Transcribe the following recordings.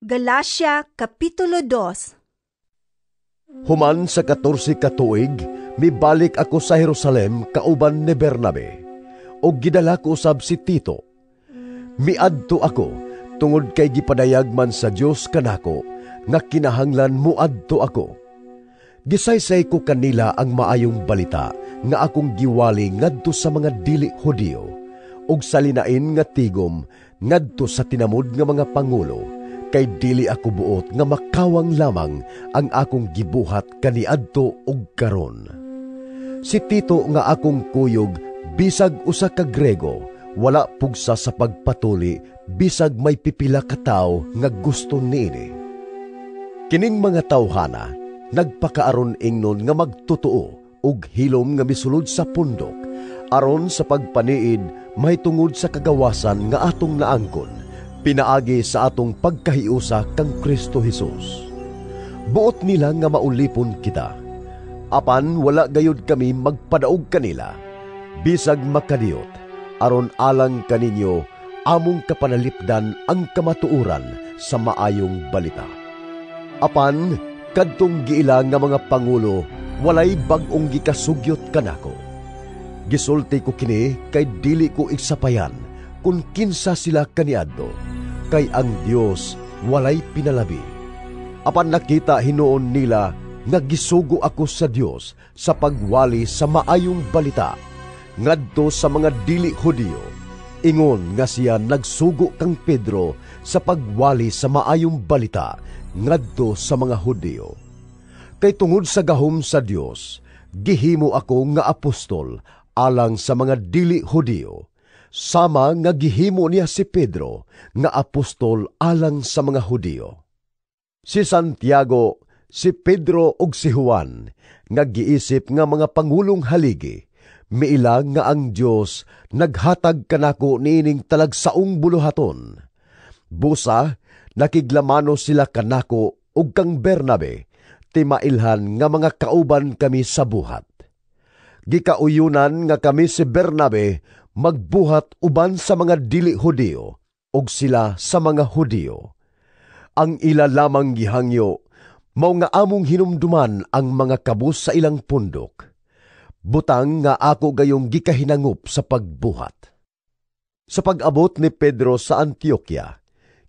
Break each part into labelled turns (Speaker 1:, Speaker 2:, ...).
Speaker 1: Galacia Kapitulo 2.
Speaker 2: Human sa 14 ka tuig, mibalik ako sa Jerusalem kauban ni Bernabe, ug gidala ko usab si Tito. Miadto ako tungod kay gipadayag man sa Dios kanako nga kinahanglan moadto ako. Gisaysay ko kanila ang maayong balita nga akong giwali ngadto sa mga dili Hudiyo, ug sa linain nga tigom ngadto sa tinamod nga mga pangulo, kay dili ako buot nga makawang lamang ang akong gibuhat kaniadto ug karon. Si Tito nga akong kuyog, bisag usa ka Grego, wala pugsa sa pagpatuli bisag may pipila ka tawo nga gusto niini. Kining mga tawhana nagpakaaron ingnon nga magtotoo ug hilom nga misulod sa pundok aron sa pagpaniid mahitungod sa kagawasan nga atong naangkon pinaagi sa atong pagkahiusa kang Kristo Jesus. Buot nila nga maulipon kita, apan wala gayud kami magpadaog kanila, bisag makadiyot, aron alang kaninyo among kapanalipdan ang kamatuoran sa maayong balita. Apan kadtong giila nga mga pangulo walay bag-ong gikasugyot kanako. Gisulti ko kini kay dili ko igsapayan kung kinsa sila kaniadto, kay ang Dios walay pinalabi. Apan nakita hinuon nila nga gisugo ako sa Dios sa pagwali sa maayong balita ngadto sa mga dili Hudiyo, ingon nga siya nagsugo kang Pedro sa pagwali sa maayong balita ngadto sa mga Hudiyo. Kay tungod sa gahom sa Dios, gihimo ako nga apostol alang sa mga dili Hudiyo, sama nga gihimo niya si Pedro nga apostol alang sa mga Hudiyo. Si Santiago, si Pedro ug si Juan nga giisip nga mga pangulong haligi, miila nga ang Dios naghatag kanako niining talagsaong buluhaton. Busa nakiglamano sila kanako ug kang Bernabe, ti mailhan nga mga kauban kami sa buhat. Gikauyunan nga kami si Bernabe magbuhat uban sa mga dili Hudiyo ug sila sa mga Hudiyo. Ang ila lamang gihangyo mao nga among hinumduman ang mga kabus sa ilang pundok. Butang nga ako gayong gikahinangup sa pagbuhat. Sa pag-abot ni Pedro sa Antioquia,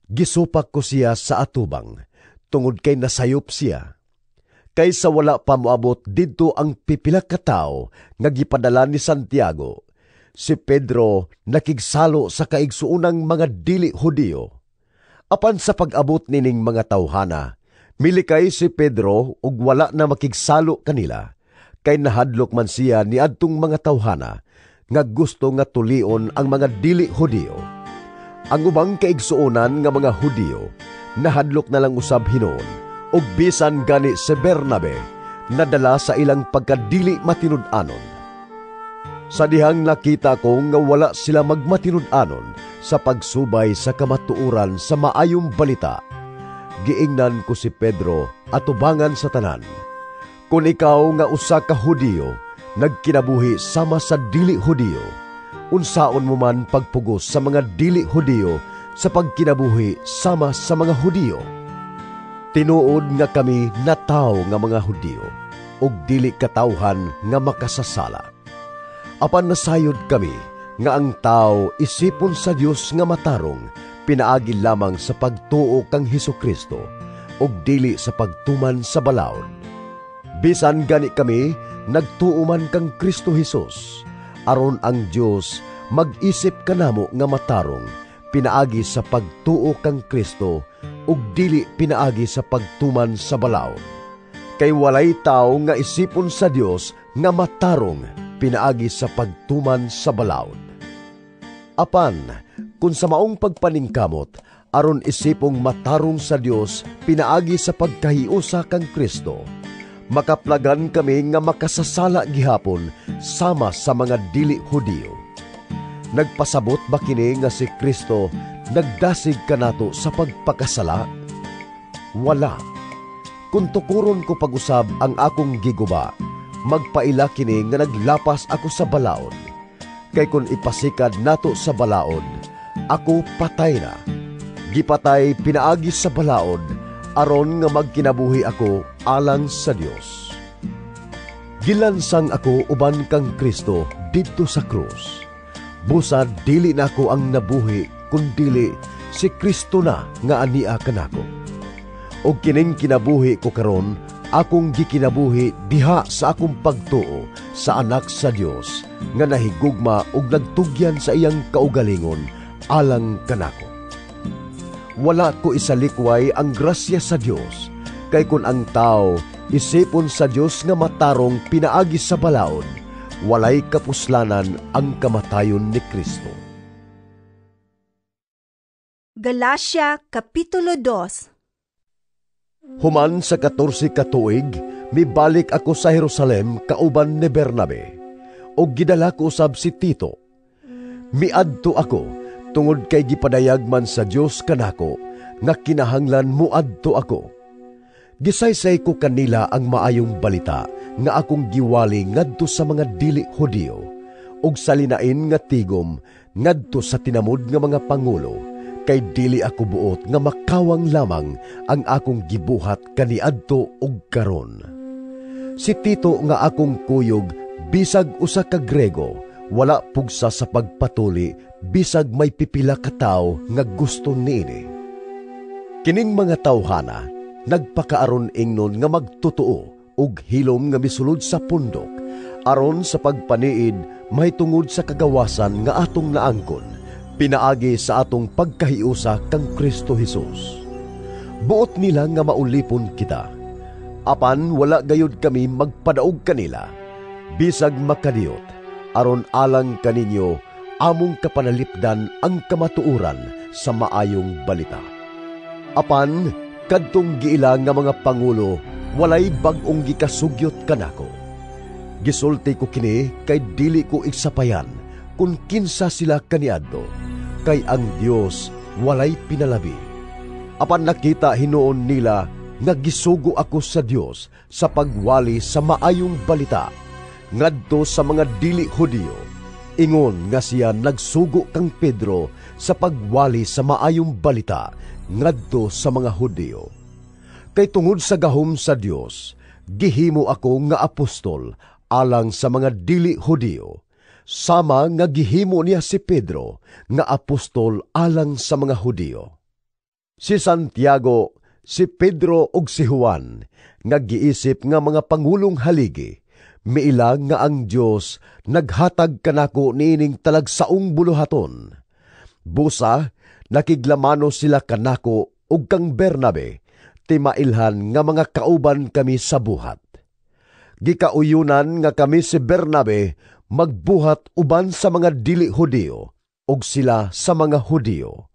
Speaker 2: gisupak ko siya sa atubang, tungod kay nasayop siya. Kaysa wala pa moabot didto ang pipila ka tawo nga gipadala ni Santiago, si Pedro nakigsalo sa kaigsuonang mga dili Hudiyo. Apan sa pag-abot nining mga tawhana, milikay si Pedro ug wala na makigsalo kanila, kay nahadlok man siya niadtong mga tawhana nga gusto nga tulion ang mga dili Hudiyo. Ang ubang kaigsuonan nga mga Hudiyo nahadlok na lang usab hinuon, ug bisan gani si Bernabe nadala sa ilang pagkadili matinud-anon. Sa dihang nakita ko nga wala sila magmatinud-anon sa pagsubay sa kamatuoran sa maayong balita, giingnan ko si Pedro atubangan sa tanan. Kung ikaw nga usa ka Hudiyo nagkinabuhi sama sa dili Hudiyo, unsaon mo man pagpugos sa mga dili Hudiyo sa pagkinabuhi sama sa mga Hudiyo? Tinuod nga kami nataw nga mga Hudiyo ug dili katawhan nga makasasala. Apan nasayod kami nga ang tao isipon sa Dios nga matarong pinaagi lamang sa pagtuo kang Hesukristo ug dili sa pagtuman sa balaod. Bisan gani kami nagtuo man kang Kristo Hesus, aron ang Dios mag-isip kanamo nga matarong pinaagi sa pagtuo kang Kristo ug dili pinaagi sa pagtuman sa balaod. Kay walay tawo nga isipon sa Dios nga matarong pinaagi sa pagtuman sa balaod. Apan, kung sa maong pagpaningkamot, aron isipong matarong sa Dios pinaagi sa pagkahiusa kang Kristo, makaplagan kami nga makasasala gihapon sama sa mga dili Hudiyo. Nagpasabot ba kini nga si Kristo nagdasig kanato sa pagpakasala? Wala. Kung tukuron ko pag-usab ang akong giguba, magpaila kini nga naglapas ako sa balaod. Kay kung ipasikad nato sa balaod, ako patay na. Gipatay pinaagi sa balaod aron nga magkinabuhi ako alang sa Dios. Gilansang ako uban kang Kristo didto sa krus. Busa dili na ako ang nabuhi, kundili si Kristo na nga ania kanako. Og kining kinabuhi ko karon, akong gikinabuhi diha sa akong pagtuo sa Anak sa Dios nga nahigugma og nagtugyan sa iyang kaugalingon alang kanako. Wala ko isalikway ang grasya sa Dios, kay kun ang tao isipon sa Dios nga matarong pinaagi sa balaod, walay kapuslanan ang kamatayon ni Kristo.
Speaker 1: Galacia Kapitulo 2.
Speaker 2: Human sa 14 ka tuig, mibalik ako sa Jerusalem kauban ni Bernabe, ug gidala ko usab si Tito. Miadto ako tungod kay gipadayag man sa Dios kanako nga kinahanglan moadto ako. Gisaysay ko kanila ang maayong balita nga akong giwali ngadto sa mga dili Hudiyo, ug sa linain nga tigom ngadto sa tinamod nga mga pangulo, kay dili ako buot nga makawang lamang ang akong gibuhat kaniadto ug karon. Si Tito nga akong kuyog bisag usa ka Grego, wala pugsa sa pagpatuli bisag may pipila ka tawo nga gusto niini. Kining mga tawhana nagpakaaron ingnon nga magtotoo ug hilom nga misulod sa pundok aron sa pagpaniid mahitungod sa kagawasan nga atong naangkon pinaagi sa atong pagkahiusa kang Kristo Hesus. Buot nila nga maulipon kita, apan wala gayud kami magpadaog kanila bisag makadiyot, aron alang kaninyo among kapanalipdan ang kamatuoran sa maayong balita. Apan kadtong giila nga mga pangulo walay bag-ong gikasugyot kanako. Gisulti ko kini kay dili ko igsapayan kung kinsa sila kaniadto, kay ang Dios walay pinalabi. Apan nakita hinuon nila nga gisugo ako sa Dios sa pagwali sa maayong balita ngadto sa mga dili Hudiyo, ingon nga siya nagsugo kang Pedro sa pagwali sa maayong balita ngadto sa mga Hudiyo. Kay tungod sa gahom sa Dios, gihimo ako nga apostol alang sa mga dili Hudiyo, sama nga gihimo niya si Pedro nga apostol alang sa mga Hudiyo. Si Santiago, si Pedro ug si Juan nga giisip nga mga pangulong haligi, miila nga ang Dios naghatag kanako niining talagsaong buluhaton. Busa nakiglamano sila kanako ug kang Bernabe, ti mailhan nga mga kauban kami sa buhat. Gikauyunan nga kami si Bernabe magbuhat uban sa mga dili Hudiyo ug sila sa mga Hudiyo.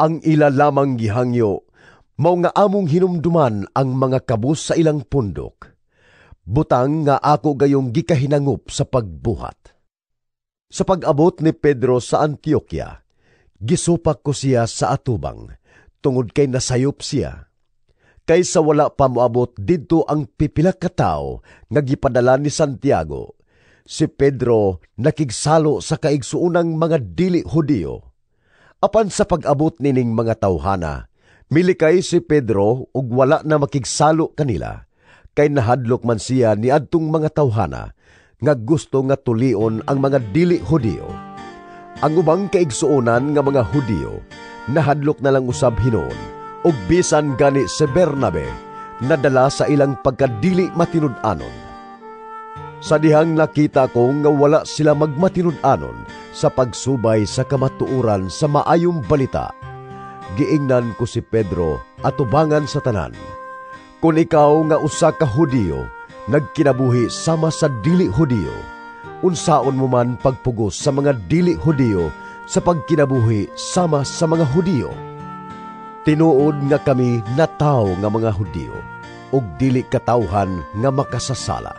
Speaker 2: Ang ila lamang gihangyo mao nga among hinumduman ang mga kabus sa ilang pundok. Butang nga ako gayong gikahinangup sa pagbuhat. Sa pag-abot ni Pedro sa Antioquia, gisupak ko siya sa atubang, tungod kay nasayop siya. Kaysa wala pa moabot didto ang pipila ka tawo nga gipadala ni Santiago, si Pedro nakigsalo sa kaigsuonang mga dili Hudiyo. Apan sa pag-abot nining mga tawhana, milikay si Pedro ug wala na makigsalo kanila, kay nahadlok man siya niadtong mga tawhana nga gusto nga tulion ang mga dili Hudiyo. Ang ubang kaigsuonan nga mga Hudiyo nahadlok na lang usab hinuon, ug bisan gani si Bernabe nadala sa ilang pagkadili matinud-anon. Sa dihang nakita ko nga wala sila magmatinud-anon sa pagsubay sa kamatuoran sa maayong balita, giingnan ko si Pedro atubangan sa tanan. Kung ikaw nga usa ka Hudiyo nagkinabuhi sama sa dili Hudiyo, unsaon mo man pagpugos sa mga dili Hudiyo sa pagkinabuhi sama sa mga Hudiyo? Tinuod nga kami nataw nga mga Hudiyo ug dili katawhan nga makasasala.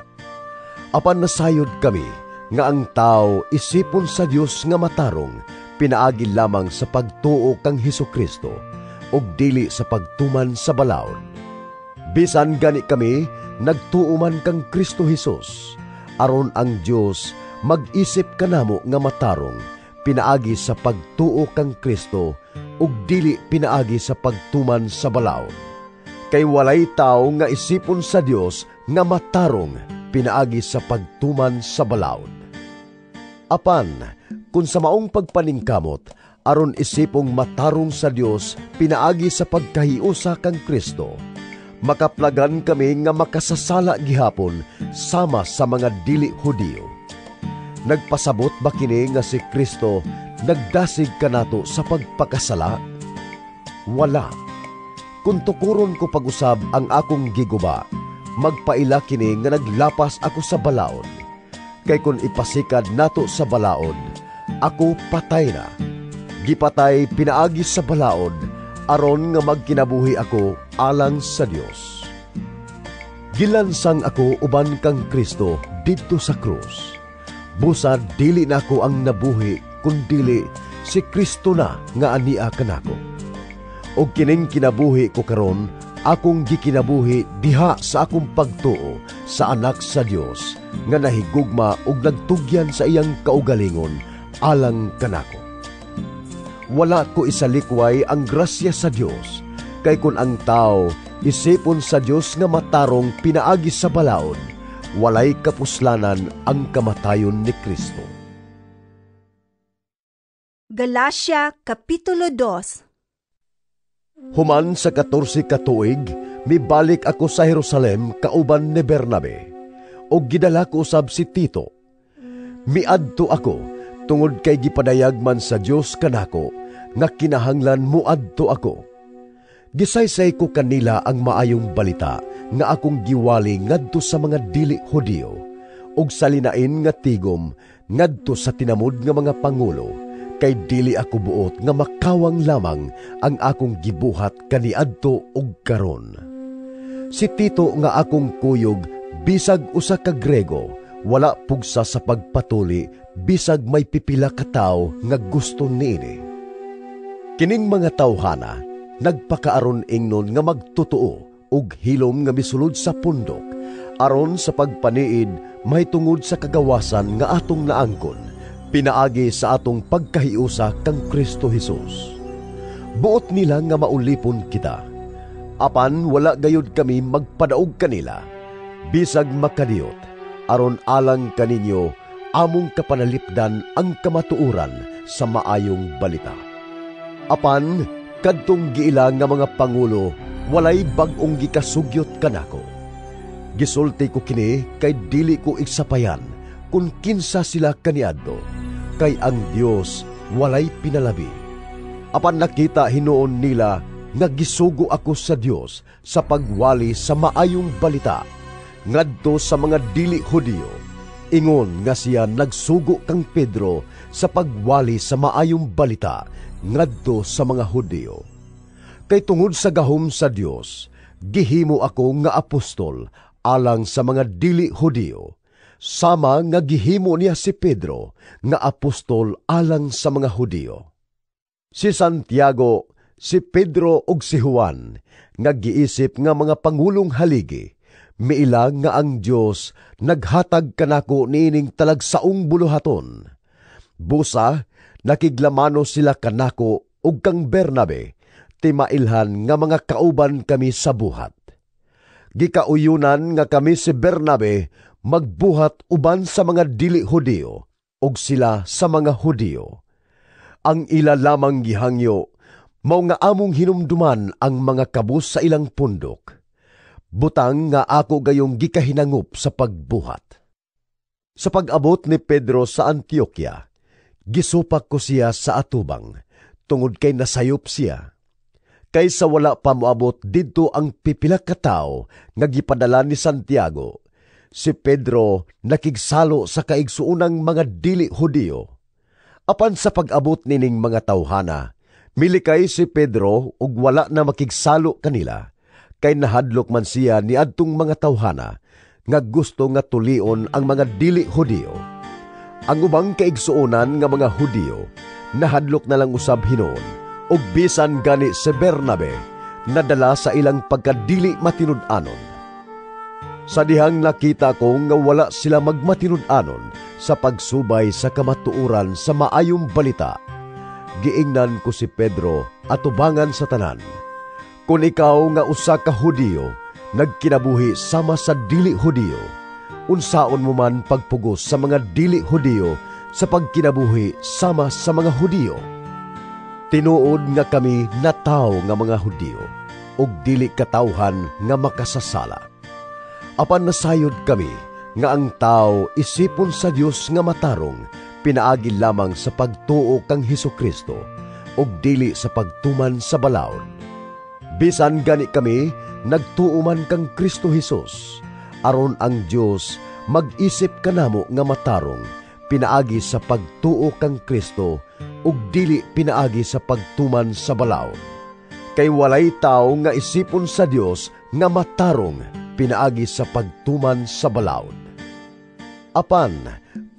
Speaker 2: Apan nasayod kami nga ang tao isipon sa Dios nga matarong pinaagi lamang sa pagtuo kang Hesukristo ug dili sa pagtuman sa balaod. Bisan gani kami nagtuo man kang Kristo Hesus, aron ang Dios mag-isip kanamo nga matarong pinaagi sa pagtuo kang Kristo ug dili pinaagi sa pagtuman sa balaod. Kay walay tawo nga isipon sa Dios nga matarong pinaagi sa pagtuman sa balaod. Apan, kun sa maong pagpaningkamot aron isipong matarong sa Dios pinaagi sa pagkahiusa kang Kristo, makaplagan kami nga makasasala gihapon sama sa mga dili Hudiyo. Nagpasabot ba kini nga si Kristo nagdasig kanato sa pagpakasala? Wala. Kung tukuron ko pag-usab ang akong giguba, magpaila kini nga naglapas ako sa balaod. Kay kung ipasikad nato sa balaod, ako patay na. Gipatay pinaagi sa balaod, aron nga magkinabuhi ako alang sa Dios. Gilansang ako uban kang Kristo didto sa krus. Busa dili nako ang nabuhi, kundili si Kristo na nga ania kanako. Og kining kinabuhi ko karon, akong gikinabuhi diha sa akong pagtuo sa Anak sa Dios nga nahigugma og nagtugyan sa iyang kaugalingon alang kanako. Wala ko isalikway ang grasya sa Dios, kay kun ang tao isipon sa Dios nga matarong pinaagi sa balaod, walay kapuslanan ang kamatayon ni Kristo.
Speaker 1: Galatia Kapitulo 2.
Speaker 2: Human sa 14 ka tuig, mibalik ako sa Jerusalem kauban ni Bernabe, ug gidala ko usab si Tito. Miadto ako tungod kay gipadayag man sa Dios kanako nga kinahanglan moadto ako. Gisaysay ko kanila ang maayong balita nga akong giwali ngadto sa mga dili Hudiyo, ug sa linain nga tigom ngadto sa tinamod nga mga pangulo, kay dili ako buot nga makawang lamang ang akong gibuhat kaniadto ug karon. Si Tito nga akong kuyog bisag usa ka Grego, wala pugsa sa pagpatuli bisag may pipila ka tawo nga gusto niini. Kining mga tawhana nagpakaaron ingnon nga magtotoo ug hilom nga misulod sa pundok aron sa pagpaniid mahitungod sa kagawasan nga atong naangkon pinaagi sa atong pagkahiusa kang Kristo Jesus. Buot nila nga maulipon kita, apan wala gayud kami magpadaog kanila, bisag makadiyot, aron alang kaninyo among kapanalipdan ang kamatuoran sa maayong balita. Apan kadtong giila nga mga pangulo, walay bag-ong gikasugyot kanako. Gisulti ko kini kay dili ko igsapayan kung kinsa sila kaniadto, kay ang Dios walay pinalabi. Apan nakita hinuon nila nga gisugo ako sa Dios sa pagwali sa maayong balita ngadto sa mga dili Hudiyo, ingon nga siya nagsugo kang Pedro sa pagwali sa maayong balita ngadto sa mga Hudiyo. Kay tungod sa gahom sa Dios, gihimo ako nga apostol alang sa mga dili Hudiyo, sama nga gihimo niya si Pedro nga apostol alang sa mga Hudiyo. Si Santiago, si Pedro ug si Juan nga giisip nga mga pangulong haligi, miila nga ang Dios naghatag kanako niining talagsaong buluhaton. Busa nakiglamano sila kanako ug kang Bernabe, timailhan nga mga kauban kami sa buhat. Gikauyunan nga kami si Bernabe magbuhat uban sa mga dili Hudiyo ug sila sa mga Hudiyo. Ang ila lamang gihangyo mao nga among hinumduman ang mga kabus sa ilang pundok. Butang nga ako gayong gikahinangup sa pagbuhat. Sa pag-abot ni Pedro sa Antioquia, gisupak ko siya sa atubang, tungod kay nasayop siya. Kaysa wala pa moabot didto ang pipila ka tawo nga gipadala ni Santiago, si Pedro nakigsalo sa kaigsuonang mga dili Hudiyo. Apan sa pag-abot nining mga tawhana, milikay si Pedro ug wala na makigsalo kanila, kay nahadlok man siya niadtong mga tawhana nga gusto nga tulion ang mga dili Hudiyo. Ang ubang kaigsuonan nga mga Hudiyo nahadlok na lang usab hinuon, ug bisan gani si Bernabe nadala sa ilang pagkadili matinud-anon. Sa dihang nakita ko nga wala sila magmatinud-anon sa pagsubay sa kamatuoran sa maayong balita, Giingnan ko si Pedro atubangan sa tanan, "Kon ikaw nga usa ka Hudiyo nagkinabuhi sama sa dili Hudiyo, unsaon mo man pagpugos sa mga dili Hudiyo sa pagkinabuhi sama sa mga Hudiyo?" Tinuod nga kami natawo nga mga Hudiyo ug dili katawhan nga makasasala. Apan nasayod kami nga ang tao isipon sa Dios nga matarong pinaagi lamang sa pagtuo kang Hesukristo ug dili sa pagtuman sa balaod. Bisan gani kami nagtuo man kang Kristo Hesus aron ang Dios mag-isip kanamo nga matarong pinaagi sa pagtuo kang Kristo ug dili pinaagi sa pagtuman sa balaod. Kay walay tawo nga isipon sa Dios nga matarong pinaagi sa pagtuman sa balaod. Apan,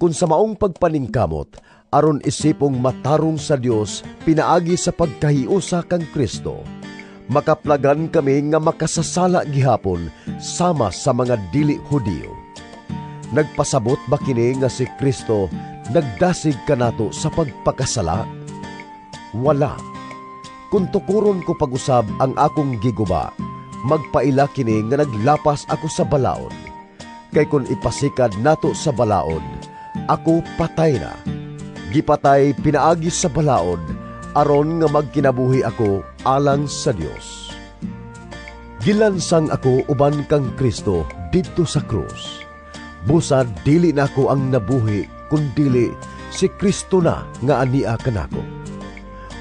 Speaker 2: kun sa maong pagpaningkamot aron isipong matarong sa Dios pinaagi sa pagkahiusa kang Kristo, makaplagan kami nga makasasala gihapon sama sa mga dili Hudiyo. Nagpasabot ba kini nga si Kristo nagdasig kanato sa pagpakasala? Wala. Kung tukuron ko pag-usab ang akong giguba, magpaila kini nga naglapas ako sa balaod. Kay kun ipasikad nato sa balaod, ako patay na. Gipatay pinaagi sa balaod, aron nga magkinabuhi ako alang sa Dios. Gilansang ako uban kang Kristo didto sa krus. Busa dili na ako ang nabuhi, kundili si Kristo na nga ania kanako.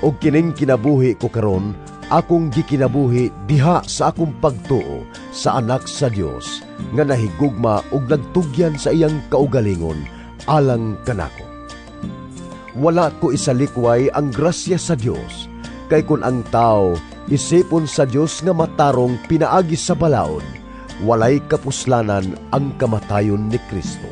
Speaker 2: Og kining kinabuhi ko karon, akong gikinabuhi diha sa akong pagtuo sa Anak sa Dios nga nahigugma ug nagtugyan sa iyang kaugalingon alang kanako. Wala ko isalikway ang grasya sa Dios, kay kun ang tao isipon sa Dios nga matarong pinaagi sa balaod, walay kapuslanan ang kamatayon ni Kristo.